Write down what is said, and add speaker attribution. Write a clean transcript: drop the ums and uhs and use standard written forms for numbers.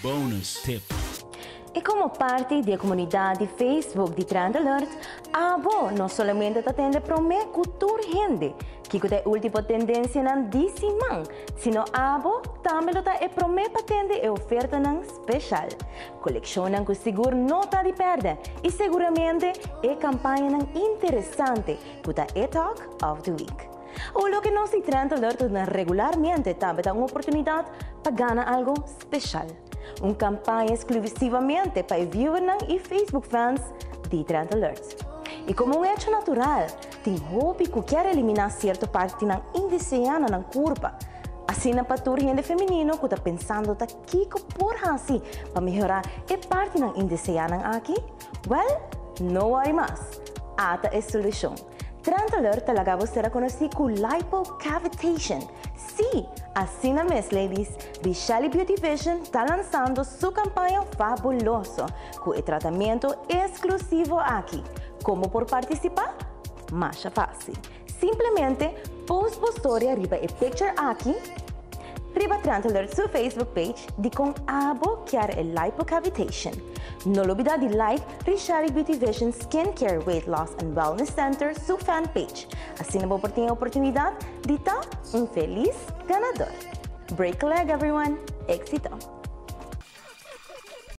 Speaker 1: Bonus tip.
Speaker 2: Y como parti di e comunidad di Facebook di Trend Alert, abo no solamente ta tende prome cu tur hende kico ta e ultimo tendencianan di siman, sino abo tambe lo ta e prome pa tende e ofertanan special, coleccionnan cu sigur no ta di perde y seguramente e campañanan interesante cu ta e Talk of the Week. O loke nos di Trend Alert ta duna regularmente tambe ta un oportunidad pa gana algo special. Un campaña exclusivamente pa e viewernan y Facebook fans di Trend Alert. Y como un hecho natural, tin hopi cu kier elimina cierto partinan indesea na nan curpa. Asina pa tur hende femenino cu ta pensando ta kico por haci pa mehora e partinan indeseanan aki, well, no worry mas. Ata e solucion. Trend Alert ta laga bo sera conoci cu Lipocavitation. Sí, asina mes, ladies, Richelle Beauty Vision ta lanzando su campaña fabuloso cu e tratamento exclusivo aki. Con por participa? Masha facil. Simplemente post bo story riba e picture aki riba Trend Alert su Facebook page di con abo kier e Lipocavitation. No lubida di like Richelle Beauty Vision Skincare Weight Loss and Wellness Center su fan page. Asina bo por tin e oportunidad di ta un feliz ganador. Break a leg, everyone. Exito!